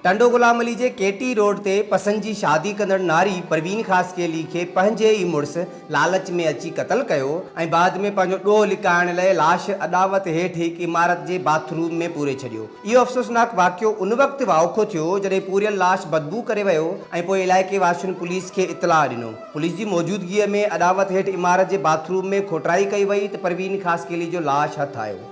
ٽنڊو غلام علي جي ڪي T road تي پسند جي شادي ڪندڙ ناري پروين خاصخيلي کي پنهنجي ئي مڙس لالچ ۾ اچي قتل ڪيو ۽ بعد ۾ پنهنجو ڏوهه لڪائڻ لئه لاش اڏاوت هيٺ هڪ عمارت جي باٿ روم ۾ پوري ڇڏيو. اهو افسوسناڪ واقعو ان وقت واوکو ٿيو جڏهن پوريل لاش بدبوء ڪري ويو ۽ پوء علائقي واسين پوليس کي اطلاع ڏنو. پوليس جي موجودگيء ۾ اڏاوت هيٺ عمارت جي باٿ روم ۾ کوٽرائي ڪئي وئي ته پروين خاصخيلي جو لاش هٿ آيو.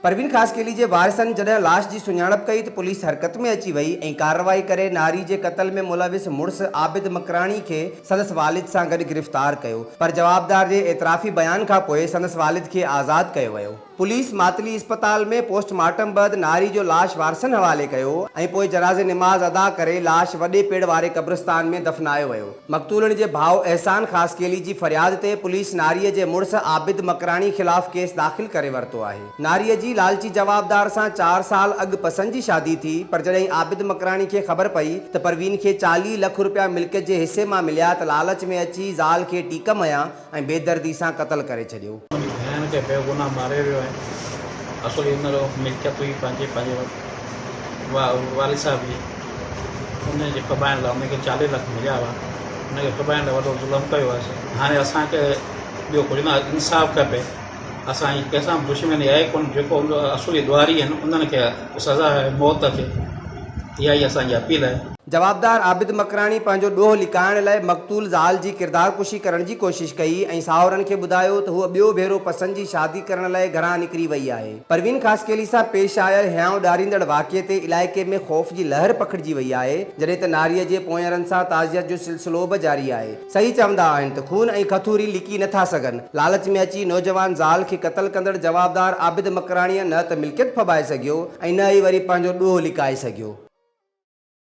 پروين خاصخيلي جي وارثن جڏهن لاش جي سڃاڻپ ڪئي ته پوليس حرڪت ۾ اچي وئي ۽ ڪارروائي ڪري ناري جي قتل ۾ ملوث مڙس عابد مڪراڻي کي سندس والد سان گڏ گرفتار ڪيو پر جوابدار جي اعترافي بيان کانپوء سندس والد کي آزاد ڪيو ويو. پوليس ماتلي اسپتال ۾ پوسٽ مارٽم بعد ناري جو لاش وارثن حوالي ڪيو ۽ پوء جنازي نماز ادا ڪري لاش وڏي پيڙ واري قبرستان ۾ دفنايو ويو. مقتولڻ جي ڀاء احسان خاصخيلي جي فرياد تي پوليس ناريء جي مڙس عابد مڪراڻي خلاف ڪيس داخل ڪري ورتو آهي. ناريء جي لالچي جوابدار سان چار سال اڳ پسند جي شادي ٿي پر جڏهن عابد مڪراڻي کي خبر پئي ته پروين کي 40 لک روپيا ملڪيت جي حصي مان مليا ته لالچ ۾ اچي زال کي ٽيڪم هنيا ۽ بيدردي سان قتل ڪري ڇڏيو. منهنجي ڀيڻ کي بيگناهه ماريو ويو آهي. اصل هن رو ملڪيت هئي پنهنجي پنهنجي والد صاحب جي ان جي ڦٻائڻ لاء ان کي 40 لک مليا هئا ان کي ڦٻائڻ لاء وڏو ظلم ڪيو آهي هاڻي اسان کي ٻيو ڪجهه نه انصاف کپي اسان جي ڪنهن سان به دشمني آهي ڪونه جيڪو اصولي ڏوهاري آهن انهن کي سزا موت اچي اها ئي اسان جي اپيل آهي. جوابدار عابد مڪراڻي پنهنجو ڏوهه لڪائڻ لاء مقتول زال جي ڪردار ڪشي ڪرڻ جي ڪوشش ڪئي ۽ ساهورن کي ٻڌايو ته هوء ٻيو ڀيرو پسند جي شادي ڪرڻ لاء گهران نڪري وئي آهي. پروين خاصخيلي سان پيش آيل هيانء ڏاريندڙ واقعي تي علائقي ۾ خوف جي لهر پکڙجي وئي آهي، جڏهن ته ناريء جي پوئينرن سان تعزيت جو سلسلو به جاري آهي. صحيح چوندا آهن ته خون ۽ کٿوري لڪي نه ٿا سگهن. لالچ ۾ اچي نوجوان زال کي قتل ڪندڙ جوابدار عابد مڪراڻيء نه ته ملڪيت ڦٻائي سگهيو ۽ نه ئي وري پنهنجو ڏوهه لڪائي سگهيو.